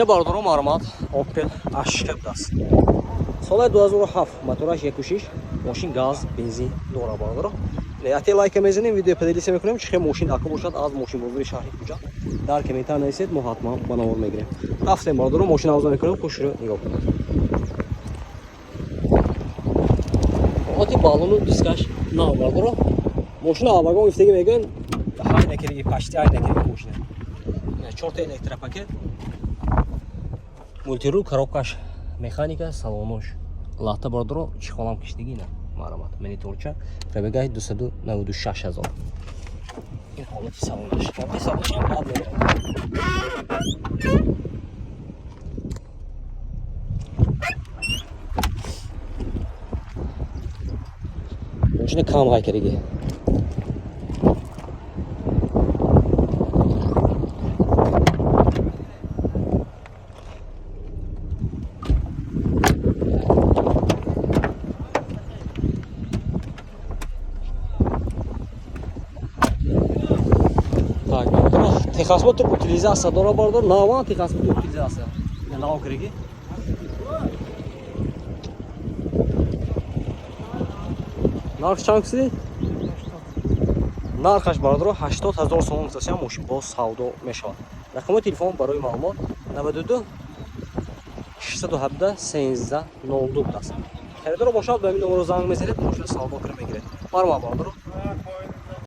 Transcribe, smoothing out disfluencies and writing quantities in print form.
Бародаро, марҳамат, Opel Astra будааст. Соли 2007, мотораш 1.6, мошин газ, бензин дора, бародаро. Яте лайка мезанем, видео поделиться мекунем, чӣ хел мошин ака бошад аз мошинбозори шаҳри Хуҷанд. Дар комментар нависед, мо ҳатман ба навор мегирем. Рафтем, бародаро, мошин авза мекунем, хушро нигоҳ кунед. Оти балону дискаш нав, бародаро. Мошина аввалгон гуфтаги мегӯянд, ҳай накардаги, почти ҳай накардаги мошина. Чорта электропакет, мультируль, коробкаш механика, салонош лата, бародаро, чехолам киштиги на. Марҳамат, мониторча, пробегаи 296 ҳазор. Ин ҳолати салонаш. Ҳолати салонашам бад мегирад. Мошина кам ҳай кардиги. Так, бародаро, техосмотр, утилизация дора, бародар, нава техосмотр, утилизация. Нав киреги. Нарх чанд киси? Нархаш, бародаро, 80 ҳазор сомон гузашта мошин боз савдо мешавад. Рақами телефон барои маълумот 92 617 13 02 будааст. Харидоро бошад, ба ҳамин номеро занг мезанед, мошина савдо кара мегиред. Марҳамат, бародаро.